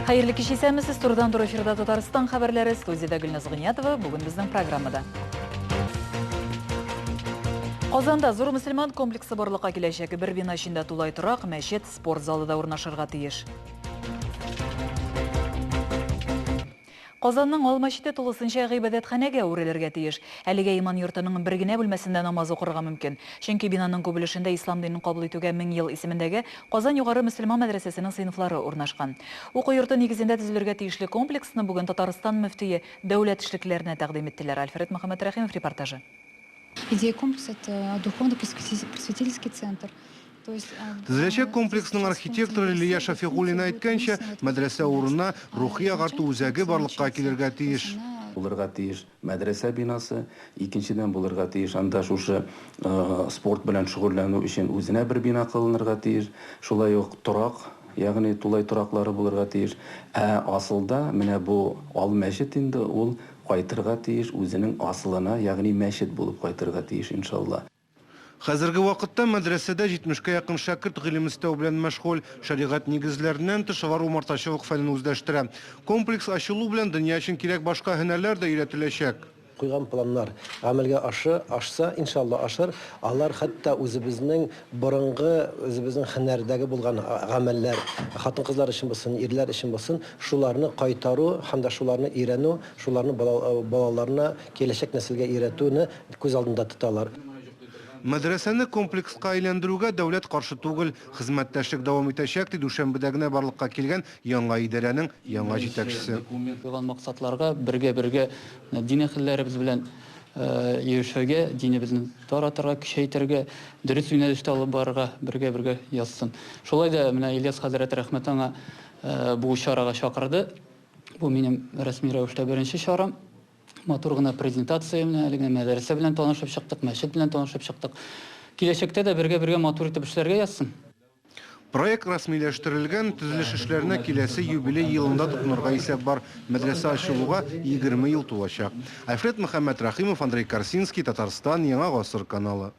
Хәерле кич, исәнмесез. Турыдан-туры эфирда Татарстан хәбәрләре. Студиядә Гөлназ Гыниятова. Бүген безнең программада. Казанда зур мөселман комплексы барлыкка киләчәк. Бер бина эчендә тулай торак, мәчет, спорт залы да урнашырга тиеш. Казанның Ал мәчете тулысынча гыйбадәтханәгә әверелергә тиеш. Әлегә иман йортының бер генә бүлмәсендә намаз укырга мөмкин. Чөнки бинаның күп өлешендә ислам динен кабул итүгә 1000 ел исемендәге Казан югары мөселман мәдрәсәсенең сыйныфлары урнашкан. Уку йорты нигезендә төзелергә тиешле комплексны бүген Татарстан мөфтие дәүләт эшлеклеләренә тәкъдим иттеләр. Альфред Мөхәммәтрәхимов репортажы. Идея комплекса, это духовно-просветительский центр. Төзеләчәк комплексның архитекторы Лилия Шәфигуллина әйткәнчә, мәдрәсә урынына рухи агарту үзәге барлыкка килергә тиеш. Булырга тиеш мәдрәсә бинасы, икенчедән булырга тиеш анда шушы спорт белән шөгыльләнү өчен үзенә бер бина кылынырга тиеш, шулай ук торак, ягъни тулай тораклары булырга тиеш. Ә асылда менә бу Ал мәчет инде ул кайтырга тиеш үзенең асылына, ягъни мәчет булып кайтырга тиеш, иншалла. Хәзерге вакытта мәдрәсәдә җитмешкә якын шәкерт гыйлем эстәү белән мәшгуль. Шәригать нигезләреннән тыш, алар умартачылык фәнен үзләштерә. Комплекс ачылу белән дөнья өчен кирәк башка һөнәрләр дә өйрәтеләчәк. Куйган планнар гамәлгә ашы, ашса, иншалла ашыр, алар хәтта үзебезнең борынгы, үзебезнең һөнәрдәге булган гамәлләр, хатын-кызлар өчен булсын, ирләр өчен булсын, шуларны кайтару һәм дә шуларны өйрәнү, шуларны балаларына, киләчәк нәселгә өйрәтүне күз алдында тоталар. Мәдрәсәне комплекска әйләндерүгә дәүләт каршы түгел, хезмәттәшлек дәвам итәчәк, ди дүшәмбедә генә барлыкка килгән яңа идарәнең яңа җитәкчесе. Куйган максатларга бергә-бергә дин әһелләребез белән ирешергә, динебезне таратырга, көчәйтергә, дөрес юнәлештә алып барырга бергә-бергә язсын. Шулай да менә Ильяс хәзрәт, рәхмәт аңа, бу чарага чакырды. Бу минем рәсми рәвештә беренче чарам. Матур гына презентация менә әле генә мәдрәсә белән танышып чыктык, мәчет белән танышып чыктык. Киләчәктә дә бергә-бергә матур итеп эшләргә язсын. Проект рәсмиләштерелгән, төзелеш эшләренә киләсе юбилей елында тотынырга исәп бар. Мәдрәсә ачылуга 20 ел тулачак. Альфред Мөхәммәтрәхимов, Андрей Корсинский, Татарстан, Яңа гасыр каналы.